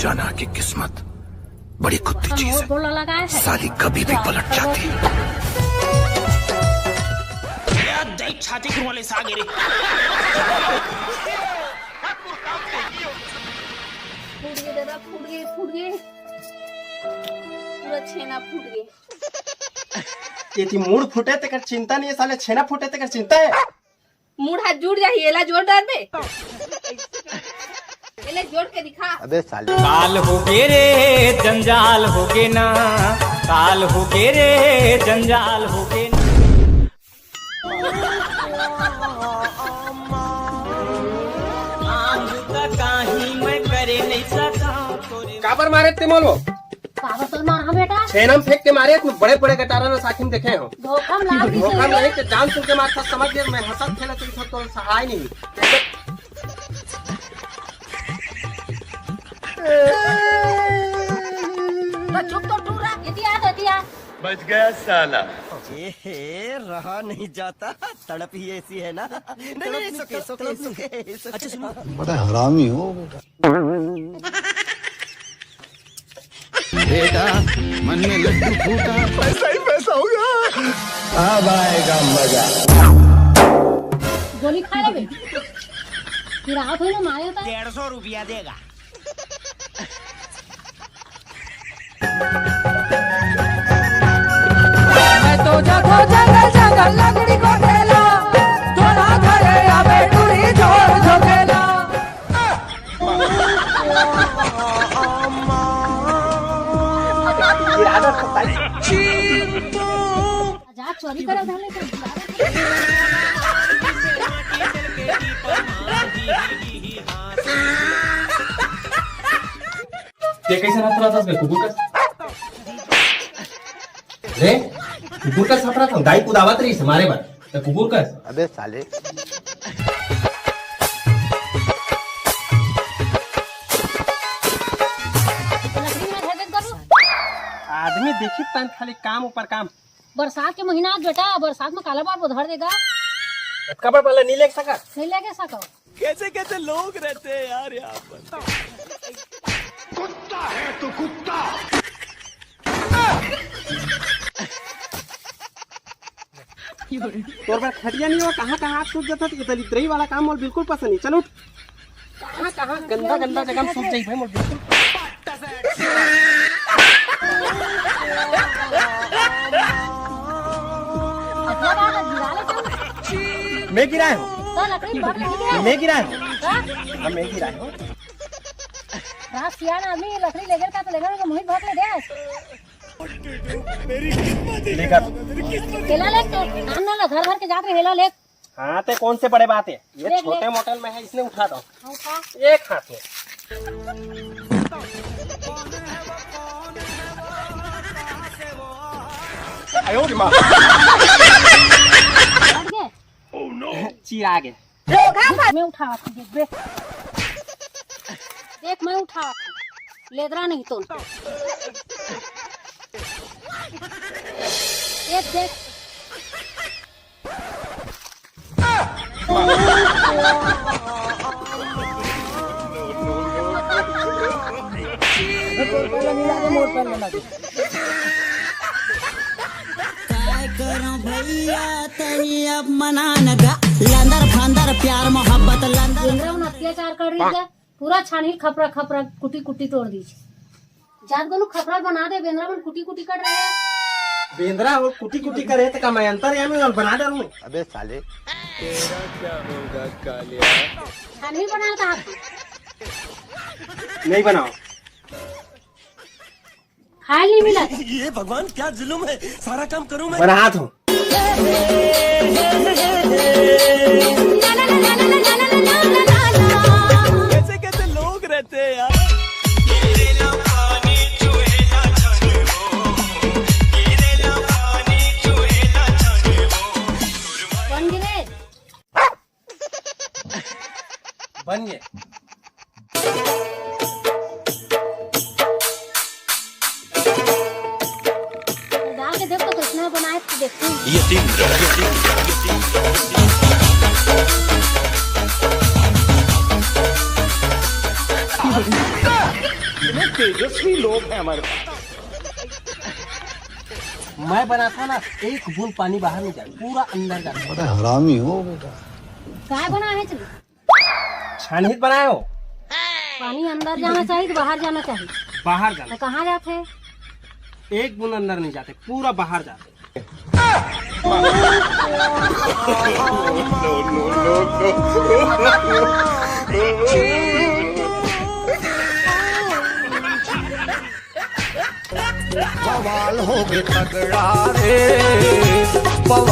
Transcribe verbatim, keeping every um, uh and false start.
जाना कि किस्मत बड़ी कुत्ती चीज है। बोला लगा है। साली कभी भी पलट जाती है। यार, देख, छाती खुरवा ले, सागे रे। फूट गए दादा, फूट गए, फूट गए। पूरा छेना फूट गए। ये थी मूड़ फूटे तेकर चिंता नहीं है, साले छेना फूटे तेकर चिंता है। मूड़ हाथ जुड़ जाही, एला जोड़ डालबे। एले जोड़ के दिखा। अबे साले। काल हो गे रे, जंजाल हो गे ना। काल हो गे रे, जंजाल हो गे ना। आंगू का काही मैं करे नहीं सका तोरे। काबर मारे ते मोलो? काबर तो मारा बेटा? छेना म फेंक के मारे, इतने बड़े बड़े गटारा ना साखी में देखे हो। धोखा में लाग रही धोखा में है। नहीं, तो जान सुन के मारता, समझ गया, मैं हंसत खेलत रही था, तो सहाय नहीं। तो चुप तो टूरा, इतिहास, इतिहास। बच गया साला। ये रहा नहीं जाता, तड़प ही ऐसी है ना। नहीं, नहीं, नहीं, सुके, सुके, सुके, सुके। अच्छा, सुनो। बड़ा हरामी हो बेटा। बेटा, मन में लड्डू फूटा। पैसा ही पैसा होगा। अब आएगा मजा। गोली खा लेबे। फिर आवत होई ना मारे तो। डेढ़ सौ रुपया देगा। मैं तो जातो जंगल जंगल लकड़ी को ठेला, थोड़ा घरे आवे टूरी जोर झोकेला। जा चोरी करे उधर ले चल। ते कैसे हाथ रहा था उसमें कुकुर का? रे, कुकुर का साफ रहा था, गाय कुदावत रही से मारे बार। तो कुकुर का? अबे साले। आदमी देखी तन खाली काम ऊपर काम। बरसात के महीना आज बेटा, बरसात में काला बार धर देगा। कबर वाला नहीं ले सका? नहीं लेके सको। कैसे कैसे लोग रहते हैं यार यहाँ पर। कुत्ता है तू, कुत्ता। तोर बर खटिया नहीं हो, कहाँ कहाँ हाथ सूज जाता, तो दलिद्रई वाला काम मोर बिल्कुल पसंद नहीं। चल उठ। कहाँ कहाँ गंदा गंदा जगह में सूज जाई भाई मोर बिल्कुल। मैं गिराए हूँ। तो लकड़ी बहुत लगी है। मैं गिराए हूँ। हाँ? हाँ, मैं गिराए हूँ। रात सियान आदमी लकड़ी लेकर का तो लेकर मुहित भोंक ले दे। लेकर। केला ले तो, हम ना घर भर के जात रहे, हेला ले। हाँ, ते कौन से बड़े बात है, ये देख, छोटे देख। मोटल में है, इसने उठा दो। हाँ, उठा। एक हाथ में। आयो रे माँ। हट गए। चिरा गए। मैं उठा, देख बे। देख, मैं उठा। लेदरा नहीं तो। देख, देख। काय करो भैया, तनी अब मना न गा। लंदर फंदर प्यार मोहब्बत लंदर। इंद्रा उन अत्याचार कर रही है, पूरा छानी खपरा खपरा कुटी कुटी तोड़ दी। जात गोलू खपरा बना दे, बेंद्रा मन कुटी कुटी कर रहे हैं। बेंद्रा और कुटी कुटी करे तो का मैं अंतर्यामी और बना डालूं? अबे साले। तेरा क्या होगा कालिया? छानी बना कहा? नहीं बनाओ। खाए नहीं मिला। ये भगवान क्या जुल्म है, सारा काम करूं मैं। बनात हूँ। कैसे कैसे लोग रहते हैं यार। बन गिरे। बन गए। डाल के देख तो कितना बनाए तो देखते हैं। ये तीन, ये तीन, ये तीन। तेजस्वी लोग हैं हमारे पास। मैं बनाता ना, एक बूंद पानी बाहर नहीं जाए, पूरा अंदर जाता। बड़ा हरामी हो बेटा। काय बनाए हे? छानही बनाए हो। पानी अंदर जाना चाहिए कि बाहर जाना चाहिए? बाहर जाना। तो कहाँ जाते? एक बूंद अंदर नहीं जाते, पूरा बाहर जाते। बवाल हो गए तगड़ा रे, बवाल।